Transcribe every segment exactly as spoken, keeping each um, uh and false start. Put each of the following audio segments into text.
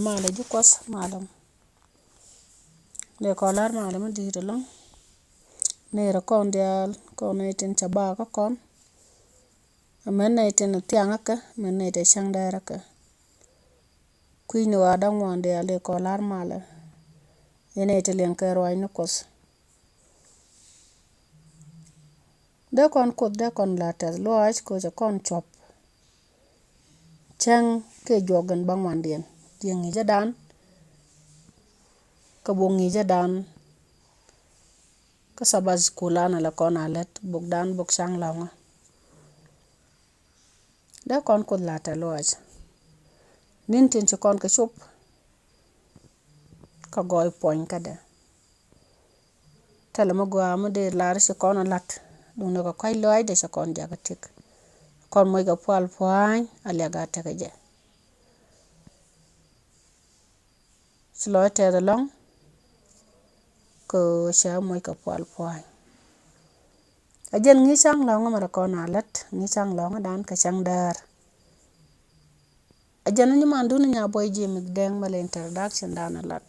Malɛ ji̱ Kuɔth malɛ. Dee kɔn la̱r malɛ mi di̱i̱t ɛlɔ̱ŋ. Nɛy rɛ kɔn diaal kɔn nɛy tin cɛ bakä kɔn. Mɛn nɛy tin thiaŋäkɛ, mɛn nɛy tin cäŋ dɛɛräkɛ. Kui̱ni wa da̱ŋ wan diaal dee kɔn la̱r malɛ. Yɛn nɛy tin liɛŋkɛ ruaacni Kuɔth. Dee kɔn Kuoth dee kɔn la tɛth lɔaac kɛ cɛ kɔn cuɔp. Cäŋ kɛ juɔk gɛn baŋ wandiɛn diɛ ŋi̱i̱cädan. Kɛ bok ŋi̱i̱cädan kä Sabbath school an ala kɔn a lät bokdan bok caŋ lɔŋä. Dee kɔn Kuoth la tɛth lɔaac. Ni̱n tin ci kɔn kɛ cop. Kä gɔɔy puɔ̱ny kädɛ. Tɛlɛ mi gɔaa mi dee lar ci kɔn a lat duundɛ kɛ kɔ̱a̱c lɔaacdɛ ci kɔn jakä tik. Kɔn moc kɛ pual pua̱a̱ny a liak a tekɛ jɛ. Ci lɔc tɛth ɛlɔ̱ŋ kɛ cɛ moc kɛ pual pua̱a̱ny. A jɛn ŋi̱i̱c caŋ lɔ̱ŋä mɛ rɛ kɔn a lat ŋi̱i̱c caŋ lɔ̱ŋädan kɛ cäŋ däär. A jɛn ni nyimandun nya buɔy ji̱ mi dɛŋ mɛ lɛ introduction dan a lat.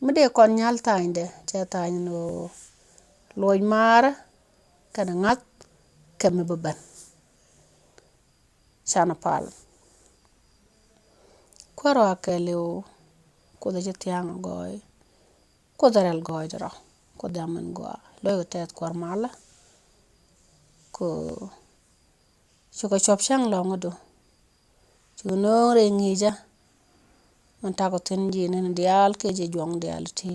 Mi dee kɔn nyal tha̱a̱nydɛ cɛ tha̱a̱ny ni ɣöö luɔc maarä kɛnɛ ŋa̱th kɛ mi bä ben. Canɛ pal. Kuäär rɔ a kɛɛliw Kuoth a ci thia̱a̱ŋ a gɔɔy. Kuoth a rɛl gɔɔydɛ rɔ. Kuoth a min gɔaa. Luɔckɛ tɛth kuäär malä. Kɛ cukɛ cuɔp cäŋ lɔ̱ŋädu. Cukɛ nööŋ rɛy ŋi̱i̱cä. Min takɔ thi̱n ji̱ ni̱n diaal kiɛ ji̱ juɔ̱ŋ diaal ti.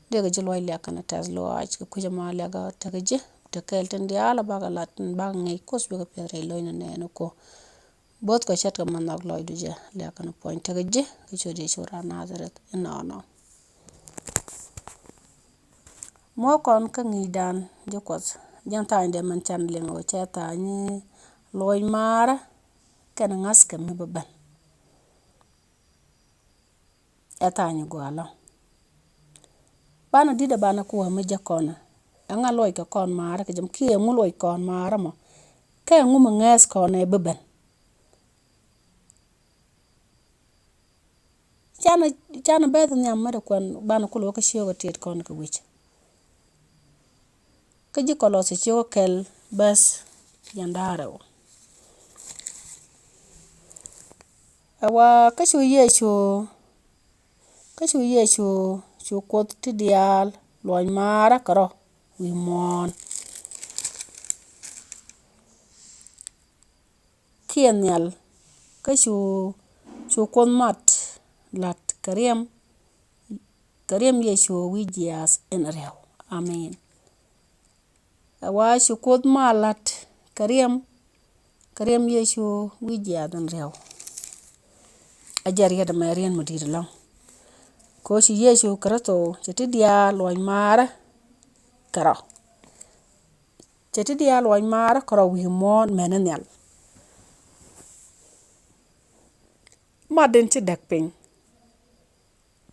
Dee kɛ ji̱ luɔc liak kɛnɛ tɛth lɔaac kɛ kui̱cä ma liak a tekɛ ji̱. Tekɛ kɛɛl tin diaal a bakɛ lat tin bakɛ ŋi̱i̱c Kuoth bikɛ piɛth rɛy lo̱cnɛ nɛɛni Kuoth. Bo̱th kɛ ce̱tkɛ mɛ nhɔk lɔcdu jɛ liak kɛnɛ puɔ̱ny tekɛ ji̱ kɛ ciöt Yecu raan Nadhareth inɔnɔ. Muɔ̱ɔ̱k kɔn kä ŋi̱i̱cdan ji̱ Kuɔth jɛn tha̱a̱nydɛ min can liŋ ɣöö cɛ tha̱a̱ny luɔc maarä kɛnɛ ŋa̱thkɛ mi bä ben. Ɛ tha̱a̱ny gɔaa lɔ. Banɛ di̱t ɛ banɛ kuäär mi jek kɔn ɛ ŋa luɔc kɛ kɔn maarä kɛ jɛ mɔ kiɛ ŋu luɔc kɔn maarä mɔ. Kɛ ŋu mi ŋɛth kɔn ɛ bi ben. Canɛ, canɛ bɛth nhiam mɛ dee kuɛn banɛ kulɛ wä kä ciök ɛ tiet kɔn kɛ wi̱c. Kä ji̱ Kɔlɔthi ciök kɛl bɛth jiɛn da̱ŋ rɛw. Ɛ wa kä cu Yecu, kä cu Yecu cu Kuoth ti diaal luɔc maarä kɛ rɔ wi̱i̱ muɔ̱ɔ̱n. Kiɛ nhial kä cu, cu Kuoth mat la̱t kɛ riɛm, kɛ riɛm Yecu wi̱i̱ jiaath in riaw. Amen. Ɛ wa cu Kuoth mat la̱t kɛ riɛm, kɛ riɛm Yecu wi̱i̱ jiaath in riaw. A jɛ riɛt ɛmɛ riɛn mi di̱i̱t ɛlɔ̱ŋ. Kɛ ɣöö ci Yecu Kritho cɛ ti diaal luɔc maarä kɛ rɔ. Cɛ ti diaal luɔc maarä kɛ rɔ wi̱i̱ muɔ̱ɔ̱n mɛn ni nhial. Mat in ci däk piny.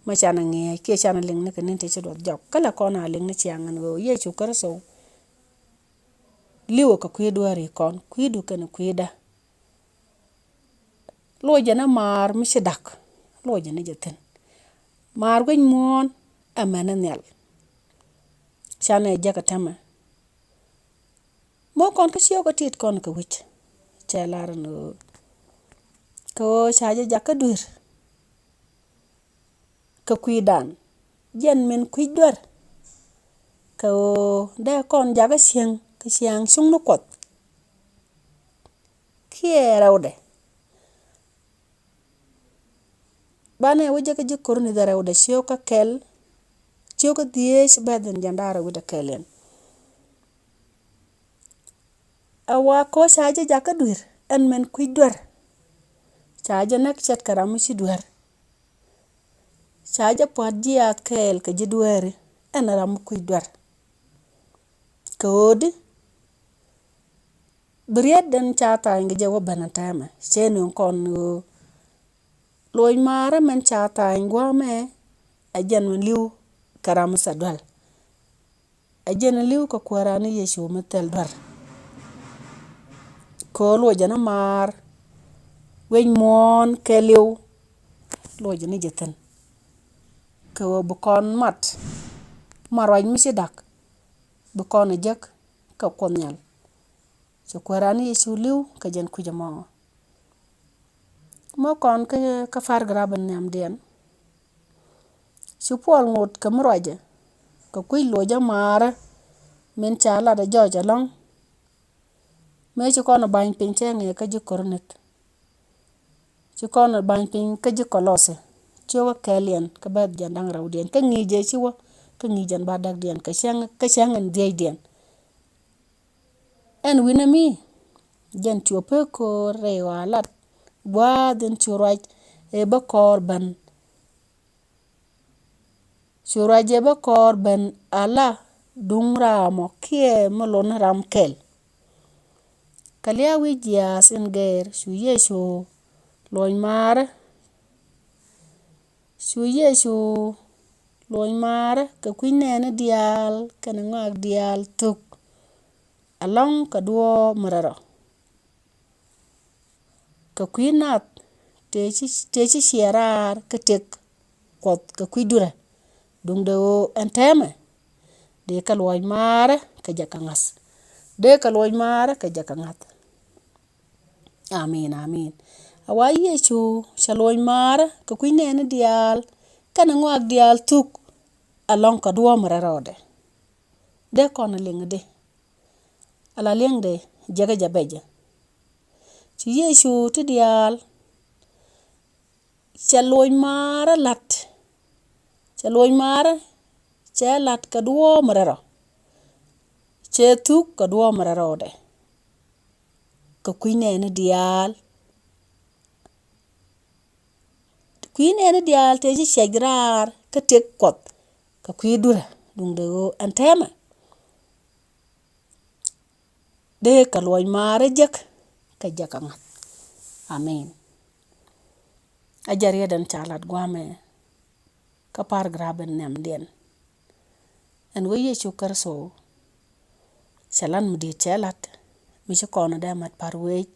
Mɛ canɛ ŋi̱eec kiɛ canɛ liŋni kɛ ni̱n ti ci duɔth jɔk kä lɛ kɔn a liŋni ciaŋ ɛn ɣöö Yecu Kritho li̱wä kɛ kui̱ dueeri kɔn kui̱du kɛnɛ kui̱dä. Luɔcɛ ni maar mi ci da̱k luɔcɛ ni jɛ thi̱n. Maar guic muɔ̱ɔ̱n ɛmɛn ni nhial. Canɛ jek ɛ tɛmɛ. Mɔ kɔn kä ciök kä tit kɔn kɛ wi̱c cɛ lar ni ɣöö kɛ ɣöö ca jɛ jakä duer. Kɛ kui̱dan jɛn min kui̱c duer kɛ ɣöö dee kɔn jakä cieŋ kɛ ciaŋ cuŋni Kuɔth. Kiɛ rɛwdɛ. Banɛ wä jɛ kä ji̱ Korinth rɛwdɛ ciök kä kɛl ciök kä dhieec bɛth in jɛn da̱rɛ wi̱cdɛ kɛl in. Ɛ wa kɔ ca jɛ jakä duer ɛn min kui̱c duer. Ca jɛ näk ce̱tkɛ ram mi ci duer. Ca jɛ pua̱t jiaath kɛɛl kɛ ji̱ dueeri ɛn ram mi kui̱c duer. Kɛ ɣöö di bi riet den ca tha̱a̱ny kɛ jɛ wä ben a tɛmɛ cɛ ni kɔn ni ɣöö luɔc maarä mɛn ca tha̱a̱ny gua̱a̱mɛ. Ɛ jɛn min li̱w kɛ ram mi thil duel. Ɛ jɛn li̱w kɛ Kuääran ni Yecu mi thil duer. Kɛ ɣöö luɔcɛ ni maar wec muɔ̱ɔ̱n kɛɛliw. Luɔcɛ ni jɛ thi̱n kɛ ɣöö bi kɔn mat, mat ruac mi ci da̱k, bi kɔn ɛ jek kɛ Kuoth Nhial. Ci Kuääran Yecu li̱w kɛ jɛn kui̱c ɛmɔ. Mɔ kɔn kä, kä paragraph in nhiamdiɛn. Ci Puɔl ŋot kɛ mi ruacɛ kɛ kui̱ luɔcä maarä min ca lat ɛ jɔc ɛlɔ̱ŋ. Mëë ci kɔn ɛ ba̱ny piny cɛ ŋiɛ kä ji̱ Korinth. Ci kɔn ɛ ba̱ny piny kä ji̱ Kɔlɔsi. Ci wä kɛɛliɛn kä bɛ̈th jiɛn da̱ŋ rɛwdiɛn kä ŋi̱i̱c jɛ ci wä kä ŋi̱i̱c jiɛn bädäkdiɛn kä cäŋ, kä cäŋ in dhiecdiɛn. Ɛn wi̱nɛ mi jɛn cu pek ko̱o̱r rɛy ɣɔaa lat gua̱a̱th in cu ruac ëë bä kɔɔr ben. Cu ruac ëë bä kɔɔr ben ala duŋ raamɔ kiɛ mi lon ram kɛl. Kɛ lia̱a̱ wi̱i̱ jiaath in gɛɛr cu Yecu luɔ̱ny maarä. Cu Yecu luɔ̱ny maarä kɛ kui̱ nɛɛni diaal kɛnɛ ŋɔak diaal thuk ɛlɔ̱ŋ kɛ duɔ̱ɔ̱p mi rɛl rɔ. Kɛ kui̱ nath tëë ci, tëë ci ciɛ raar kä tëk Kuɔth kɛ kui̱ durɛ. Duundɛ ɣöö ɛn täämɛ dee kɛ luɔ̱c maarä kɛ jɛ kɛ ŋa̱th. Dee kɛ luɔ̱c maarä kɛ jɛ kɛ ŋa̱th. Amin, amin. A wa Yecu cɛ luɔ̱ny maarä kɛ kui̱ nɛɛni diaal kɛnɛ ŋɔak diaal thuk ɛlɔ̱ŋ kɛ duɔ̱ɔ̱p mi rɛl rɔɔdɛ. Dee kɔn a liŋ di ala liŋ di jɛkä jɛ bɛcɛ. Ci Yecu ti diaal cɛ luɔ̱ny maarä lat. Cɛ luɔ̱ny maarä cɛ lat kɛ duɔ̱ɔ̱p mi rɛl rɔ. Cɛ thuk kɛ duɔ̱ɔ̱p mi rɛl rɔɔdɛ. Kɛ kui̱ nɛɛni diaal. Kui̱ nɛɛni diaal tëë ci ciɛc raar kä tëk Kuɔth kɛ kui̱ durɛ. Duundɛ ɣöö ɛn täämɛ dee kɛ luɔ̱c maarä jek kɛ jɛ kɛ ŋa̱th. Amin. A jɛ riet ɛn ca lat gua̱a̱mɛ kä paragraph in nhiamdiɛn. Ɛn ɣöö Yecu Kritho cɛ lat mi di̱i̱t cɛ lat mi ci kɔn dee mat pa̱r wec.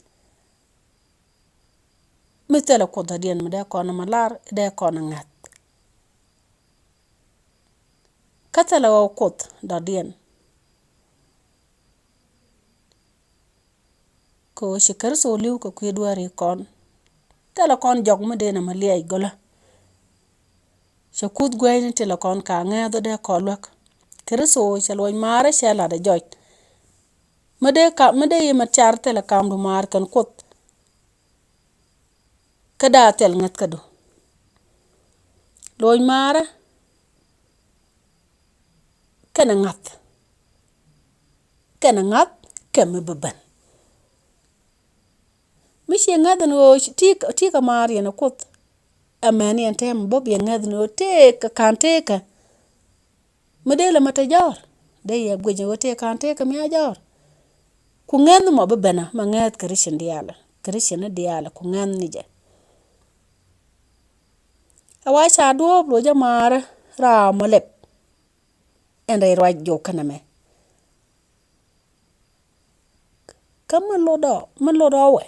Mi thilɛ Kuoth dɔ̱diɛn mi dee kɔn ma lar dee kɔn ŋa̱th. Kä thilɛ ɣɔw Kuoth dɔ̱diɛn. Kɛ ɣöö ci Kritho li̱w kɛ kui̱ dueeri kɔn. Thilɛ kɔn jɔk mi dee nɛ ma liɛc gɔlä. Cɛ kuth guɛcni thilɛ kɔn ka ŋɛ̈th dee kɔn luäk. Kritho cɛ luɔ̱ny maarä cɛ lat ɛ jɔc. Mi dee ka, mi dee yi ma car thilɛ kamdu maar kɛn Kuoth. Kä da̱a̱ thil ŋäth kädu. Luɔ̱ny maarä kɛnɛ ŋa̱th. Kɛnɛ ŋa̱th kɛ mi bi ben. Mi ciɛ ŋäth ni ɣöö ti, ti kɛ maar yɛn ɛ Kuoth. Ɛmɛn yɛn tɛm bä biɛ ŋäth ni ɣöö tëëk kɛ ka̱n tëëkä. Mi dee lɛ mɛ te jɔɔr dee yɛ guic ni ɣöö tëëk ka̱n tëëkä mi a jɔɔr. Ku ŋäth mɔ bi ben ɛ mɛ ŋäth Christian diaal, Christian ni diaal ku ŋäth ni jɛ. Ɛ wa ca duɔ̱ɔ̱p luɔ̱c ɛ maarä ram mɔ lɛp. Ɛn rɛy ruac jɔw kɛnɛ mɛ. Kä mi lot ɔ, mi lot ɔ wɛ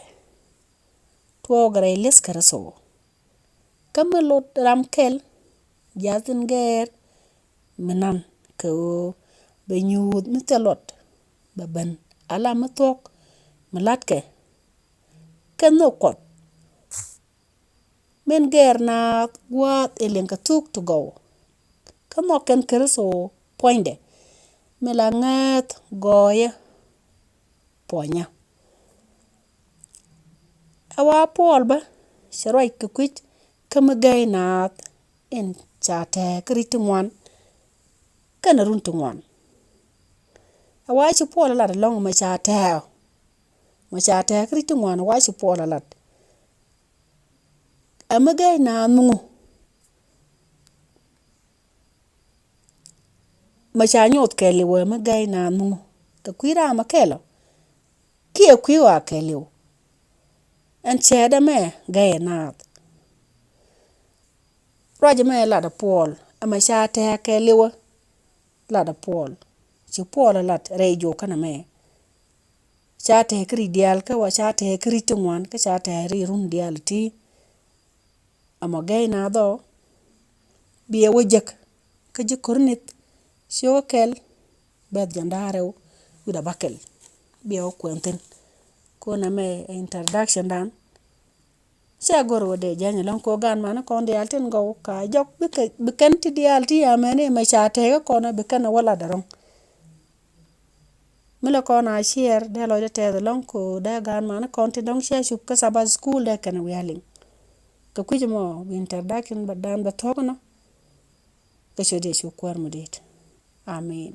tuɔɔk rɛy li̱th Kritho. Kä mi lot ram kɛl jiath in gɛɛr mi nan kɛ ɣöö bɛ nyuuth mi thil luɔt bɛ ben ala mi thuɔ̱k mi la̱tkɛ kɛ nhök Kuɔth. Min gɛɛr naath gua̱a̱th ɛ liŋ kɛ thuk ti gɔw. Kä nhɔk kɛn Kritho puɔ̱nydɛ mi la ŋääth gɔɔyä puɔ̱nyä. Ɛ wa Puɔl bä cɛ ruac kɛ kui̱c kä mi gɛy naath in ca tɛ̱̈ɛ̱̈ kä ri̱c ti ŋuan kɛnɛ run ti ŋuan. Ɛ wa ci Puɔl ɛ lat ɛlɔ̱ŋ mɛ ca tɛ̱̈ɛ̱̈, mɛ ca tɛ̱̈ɛ̱̈ kä ri̱c ti ŋuan ɛ wa ci Puɔl ɛ lat. Ɛ mi gɛy naath mi ŋu? Mɛ ca nyoth kɛɛliw ɛ mi gɛy naath mi ŋu? Kɛ kui̱ ram ɛ kɛl ɔ kiɛ kui̱ ɣɔaa kɛɛliw? Ɛn cɛɛt ɛmɛ gɛy ɛ naath. Ruac ɛmɛ lat ɛ Puɔl, ɛmɛ ca tɛ̱̈ɛ̱̈ kɛɛliw ɛ lat ɛ Puɔl. Ci Puɔl ɛ lat rɛy jɔw kɛnɛ mɛ. Ca tɛɛ kä ri diaal kä wa ca tɛɛ kä ri ti ŋuan kä ca tɛɛ ri run diaal ti. Ɛmɔ gɛy na dhɔ. Biɛ wä jek kä ji̱ kor nith. Ci wä kɛl. Bɛth jɛn da̱a̱ rɛw wi̱dɛ bäkɛl. Biɛ wä kuɛn thi̱n. Kun ɛmɛ introduction dan. Cɛ gor wä dee jɛny lɔŋ ko gan mani kɔn diaal tin gɔw ka jɔk bikɛ bikɛn ti diaal ti amɛni mɛ ca tɛɛ kä kɔn bikɛn wä lat dɛ rɔŋ. Mi lɛ kɔn a share dee lɔcdɛ tɛth ɛlɔ̱ŋ ko dee gaan mani kɔn ti dɔ̱ŋ share cup kä Sabbath school dee kɛn wialiŋ. Kɛ kui̱c mɔ bi introduction bɛ daan bɛ thuɔ̱k nɔ. Kɛ cot yɛ cu kuäär mi dit. Amen.